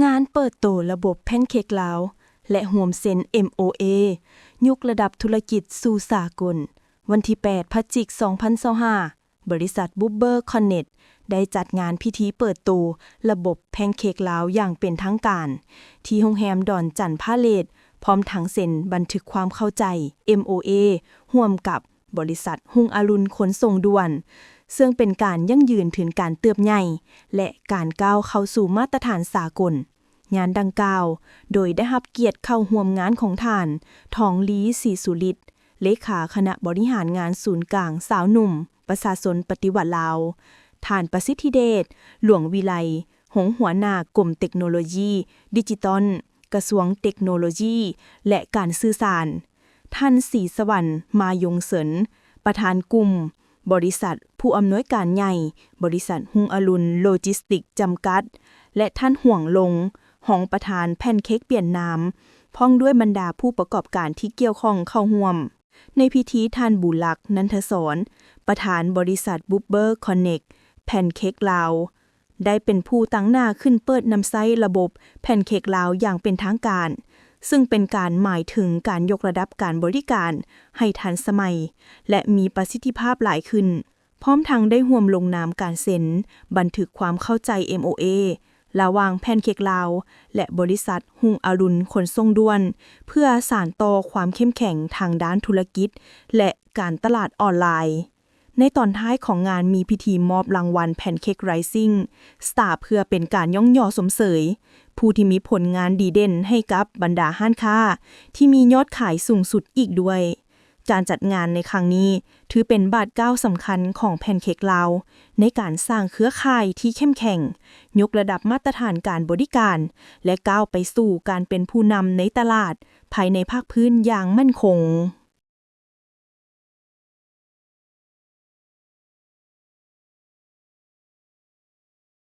ງານເປີດໂຕລະບົບແພນເຄ້ກລາວ ແລະ ຮ່ວມເຊັນ ເອັມໂອເອ ຍົກລະດັບທຸລະກິດສູ່ສາກົນ. ວັນທີແປດ ພະຈິກ ສອງພັນຊາວຫ້າ ບໍລິສັດ Bubber Connect ໄດ້ຈັດງານພິທີເປີດໂຕລະບົບແພນເຄ້ກລາວຢ່າງເປັນທາງການ ທີ່ໂຮງແຮມດອນຈັນພາເລດ, ພ້ອມທັງເຊັນບັນທຶກຄວາມເຂົ້າໃຈ ເອັມໂອເອ ຮ່ວມກັບ ບໍລິສັດຮຸ່ງອະລຸນຂົນສົ່ງດ່ວນ, ເຊິ່ງເປັນການຢັ້ງຢືນເຖິງການເຕີບໃຫຍ່ ແລະ ການກ້າວເຂົ້າສູ່ມາດຕະຖານສາກົນ. ງານດັ່ງກ່າວ ໂດຍໄດ້ຮັບກຽດເຂົ້າຮ່ວມງານຂອງທ່ານ ທອງລີ ສີສຸລິດ ເລຂາຄະນະບໍລິຫານງານສູນກາງຊາວໜຸ່ມປະຊາຊົນປະຕິວັດລາວ, ທ່ານ ປະສິດທິເດດ ຫຼວງວິໄລ ຮອງຫົວໜ້າກົມເຕັກໂນໂລຢີດິຈິຕອນ ກະຊວງເຕັກໂນໂລຢີ ແລະ ການສື່ສານ, ທ່ານ ສີສະຫວັນ ມາຍົງເສີນ ປະທານກຸ່ມບໍລິສັດ, ຜູ້ອຳນວຍການໃຫຍ່ບໍລິສັດຮຸ່ງອະລຸນໂລຈິສຕິກຈຳກັດ ແລະ ທ່ານ ຫວງລົງ ຮອງປະທານແພນເຄ້ກຫວຽດນາມ, ພ້ອມດ້ວຍບັນດາຜູ້ປະກອບການທີ່ກ່ຽວຂ້ອງເຂົ້າຮ່ວມ. ໃນພິທີ ທ່ານ ບຸນລັກ ນັນທະສອນ ປະທານບໍລິສັດ Bubber Connect ແພນເຄ້ກລາວ ໄດ້ເປັນຜູ້ຕາງໜ້າຂຶ້ນເປີດນຳໃຊ້ລະບົບແພນເຄ້ກລາວຢ່າງເປັນທາງການ, ເຊິ່ງເປັນການໝາຍເຖິງການຍົກລະດັບການບໍລິການໃຫ້ທັນສະໄໝ ແລະ ມີປະສິດທິພາບຫຼາຍຂຶ້ນ, ພ້ອມທັງໄດ້ຮ່ວມລົງນາມການເຊັນບັນທຶກຄວາມເຂົ້າໃຈ ເອັມໂອເອ ລະຫວ່າງແພນເຄ້ກລາວ ແລະ ບໍລິສັດຮຸ່ງອະລຸນຂົນສົ່ງດ່ວນ ເພື່ອສານຕໍ່ຄວາມເຂັ້ມແຂງທາງດ້ານທຸລະກິດ ແລະ ການຕະຫຼາດອອນລາຍ. ໃນຕອນທ້າຍຂອງງານມີພິທີມອບລາງວັນ Pancake Rising Star ເພື່ອເປັນການຍ້ອງຍໍຊົມເຊີຍຜູ້ທີ່ມີຜົນງານດີເດັ່ນໃຫ້ກັບບັນດາຮ້ານຄ້າທີ່ມີຍອດຂາຍສູງສຸດອີກດ້ວຍ. ການຈັດງານໃນຄັ້ງນີ້ຖືເປັນບາດກ້າວສຳຄັນຂອງແພນເຄ້ກລາວ ໃນການສ້າງເຄືອຂ່າຍທີ່ເຂັ້ມແຂງ, ຍົກລະດັບມາດຕະຖານການບໍລິການ ແລະ ກ້າວໄປສູ່ການເປັນຜູ້ນຳໃນຕະຫຼາດພາຍໃນພາກພື້ນຢ່າງໝັ້ນຄົງ.